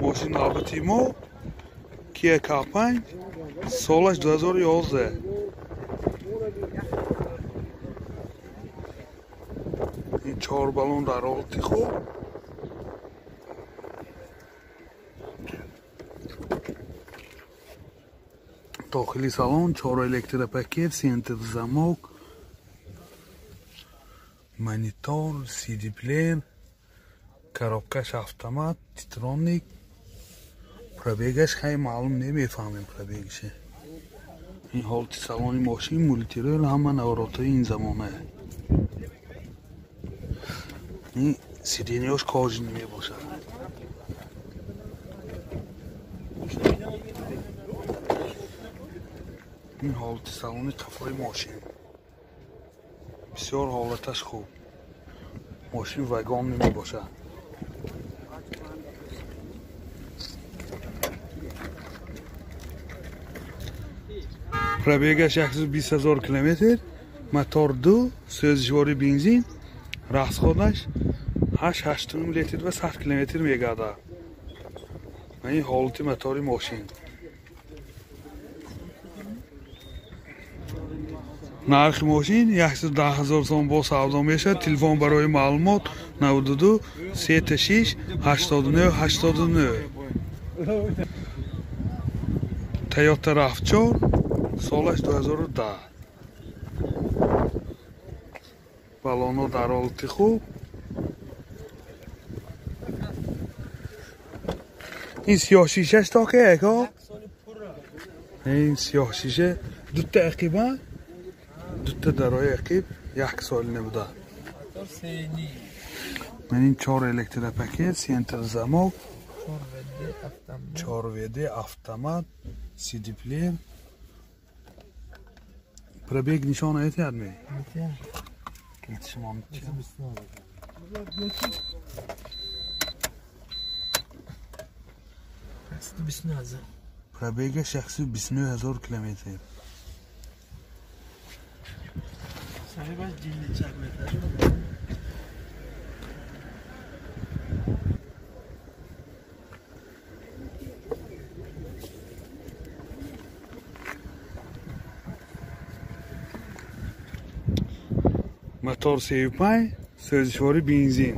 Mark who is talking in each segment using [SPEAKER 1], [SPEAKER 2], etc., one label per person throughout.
[SPEAKER 1] Мошин навбати мо Kia K5, солаш 2011. Ин чор баллон дар ҳолати хуб. Дохили салон чор электропакет, центр замок, монитор, CD плеер, коробкаш автомат, титроник. Пробегаш хай маълум намефаҳмем пробегаше. Ин ҳолати салони мошин, мултирол, ҳама наворотҳои ин замона. Ин сиденьяш кожаный мебошад. Ин ҳолати салони қафои мошин. Бисёр ҳолаташ хуб. Мошин вагон мебошад. Пробегаш 120 ҳазор километр, мотор 2, сӯзишвори бензин, расходаш 8-8,5 литр ва 100 километр мегардад. Ин ҳолати мотори мошин. Нархи мошин 110 ҳазор сом бо савдо мешавад. Телефон барои маълумот 92 36 89 89. Toyota RAV4, солаш 2010. Баллонҳо дар ҳолати хуб. Ин сиёҳ шишаш то ки яко? Ин сиёҳ шиша дута ақиба, дута дарои ақиб як сол набуда. Ман ин чор электропакет, центр замок, 4 ВД автомат, CD плеер. Пробег нишон этяд ми? Шумо пробега 629 ҳазор километр. Мотор 35, сӯзишвори бензин.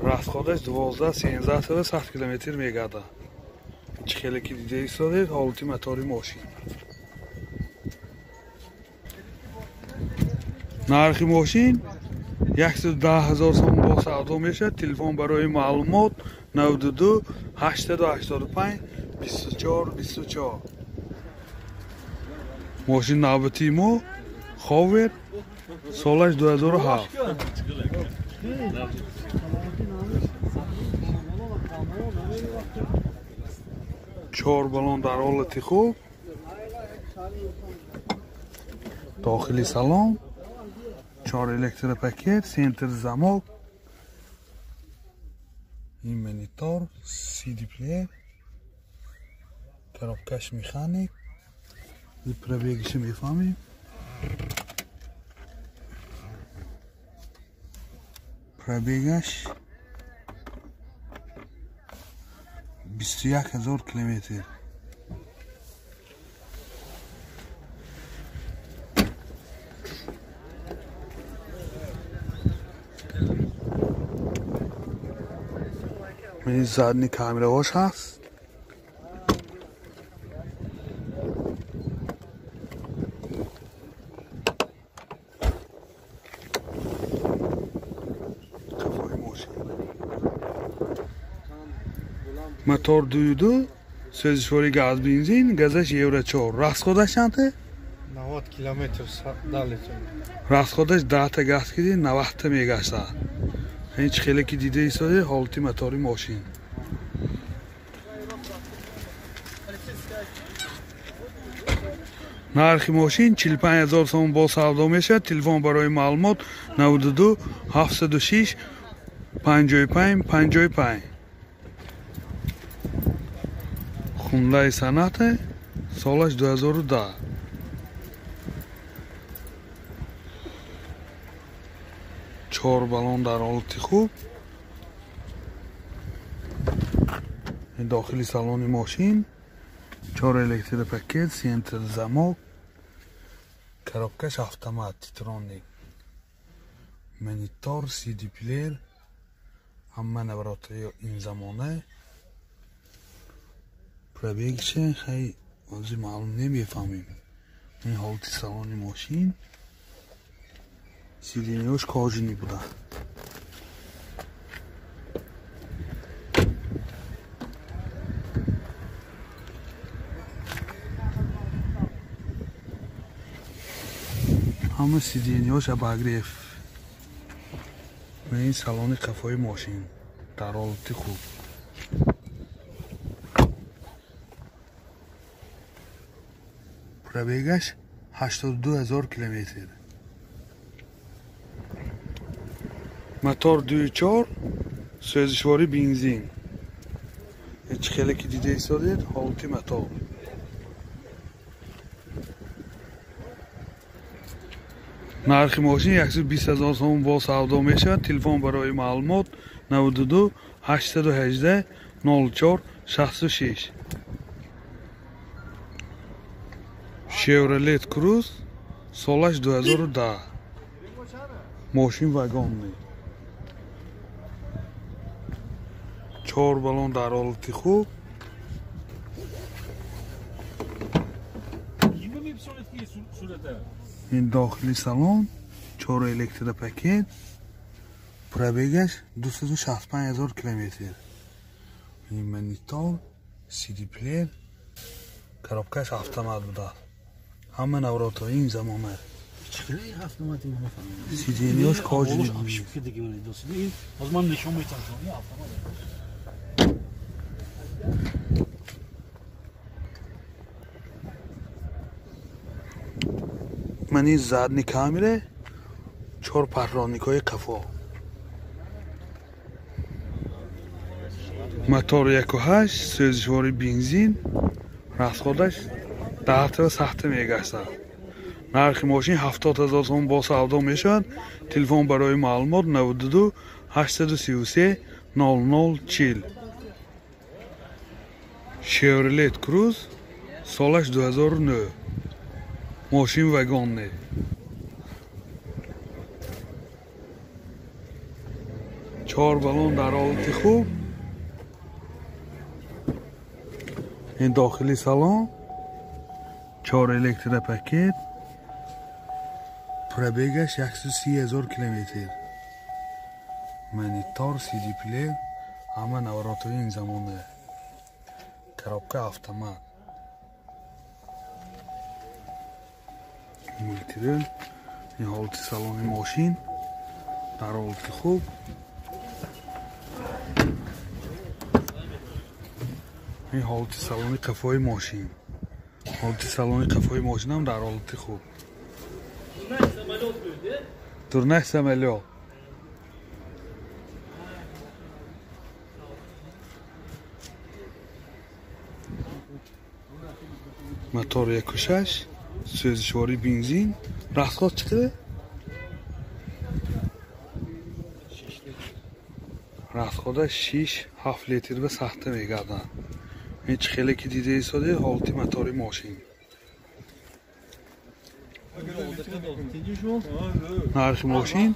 [SPEAKER 1] Расходаш 12-13 100 километр мегардад. Чӣ хеле ки дида истодед, ҳолати мотори мошин. Нархи мошин 110 ҳазор сом бо савдо мешавад. Телефон барои маълумот 92 885 24 24. Мошин навбати мо Ховер, солаш 2007. Чор баллон дар ҳолати хуб. Дохили салон чор электропакет, центр замок, ин монитор, CD плеер, коробкаш механик. Ин пробегиша мефаҳмем. Пробегаш 21 ҳазор километр. Ин задни камераҳош ҳаст. Мотор 2.2, сӯзишвори газ бензин, газаш евро 4. Расходаш чанте?
[SPEAKER 2] 90 километр литр.
[SPEAKER 1] Расходаш 10 та газ киди 90 та мегашта. Ин чӣ хеле ки дида истоде, ҳолати мотори мошин. Нархи мошин 45 ҳазор сом бо савдо мешавад. Телефон барои маълумот 92 706 55 55. Хундай Санате, солаш 2010. Чор баллон дар ҳолати хуб. Дохили салони мошин 4 электропакет, центр замок, коробкаш автомат, титроник, монитор, CD плеер, ҳама наворотҳои ин замона. Пробегше хай ҳозир маълум намефаҳмем. Ин ҳолати салони мошин, сиденьяш кожаный буда. Ҳама сиденьяш обогрев. Ин салони қафои мошин дар ҳолати хуб. Пробегаш 82 000 километр. Мотор 2.4, сӯзишворӣ бензин. Ҳеҷ хеле ки дида истодед ҳолати мотор. Нархи мошин 120 000 сомон бо савдо мешавад. Телефон барои маълумот 92 818 04 66. Chevrolet Cruze солаш 2010. Мошин вагонный. 4 баллон дар ҳолати хуб. Ин дохили салон 4 электропакет, пробегаш 265 000 километр. Ин монитор, CD плеер, коробкаш автомат буда. Ҳама наворотҳои ин замона. Сиденьяш кожаный. Ман ин задний камера, 4 парроникҳои қафо. Мотор 1.8, сӯзишвори бензин, расходаш 10 сахта мегашад. Нархи мошин 70 000 сомон бо савдо мешавад. Телефон барои маълумот 92 833 00 40. Chevrolet Cruze солаш 2009. Мошин вагонный. 4 баллон дар ҳолати хуб. Ин дохили салон 4 электропакет, пробегаш 130 000 километр. Монитор, CD плеер, ҳама наворотҳои ин замона. Коробка автомат. Мультирел. Ин ҳолати салони мошин дар ҳолати хуб. Ин ҳолати салони қафои мошин. Ҳолати салони қафои мошинам дар ҳолати хуб. Дурнак самолёт. Мотор 1.6, сӯзишворӣ бензин. Расход чӣ қадар? Расходаш 6-7 литр ба сахта мегардад. Ҳеҷ хеле ки дида истодед ҳолати мотори мошин. Нархи мошин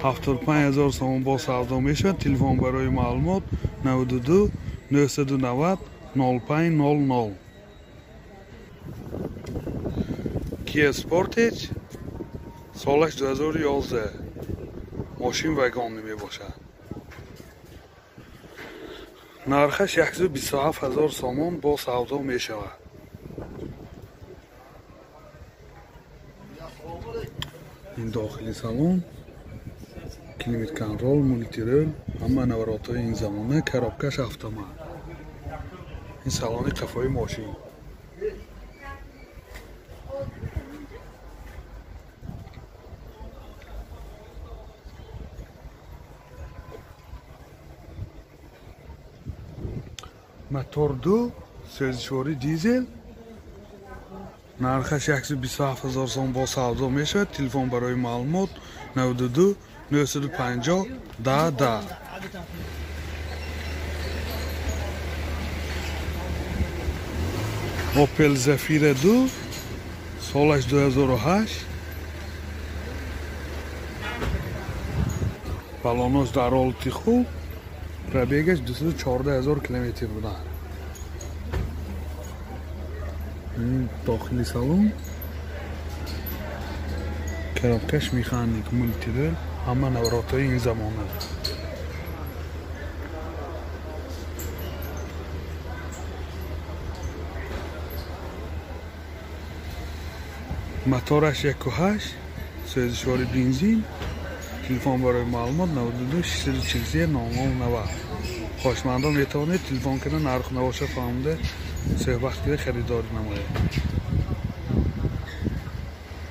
[SPEAKER 1] 75 000 сомон бо савдо мешавад. Телефон барои маълумот 92 990 05 00. Kia Sportage солаш 2011. Мошин вагонный мебошад. Нархаш 127 000 сомон бо савдо мешавад. Ин дохили салон, климат контрол, мультирел, ҳама наворотҳои ин замона, коробкаш автомат. Ин салони қафои мошин. Мотор 2, сӯзишворӣ дизел. Нархаш 127 000 сомон бо савдо мешавад. Телефон барои маълумот 92 950 10 10. Opel Zafira 2 солаш 2008, балонош дар ҳолати хуб, пробегаш 214 000 километр буданд. Дохили салон коробкаш механик, мультирел, ҳама наворотҳои ин замона. Мотораш 1.8, сӯзишвори бензин. Телефон барои маълумот 92 643 00 90. Хоҳишмандон метавонед телефон карда нарху навоша фаҳмида суҳбат карда харидорӣ намоед.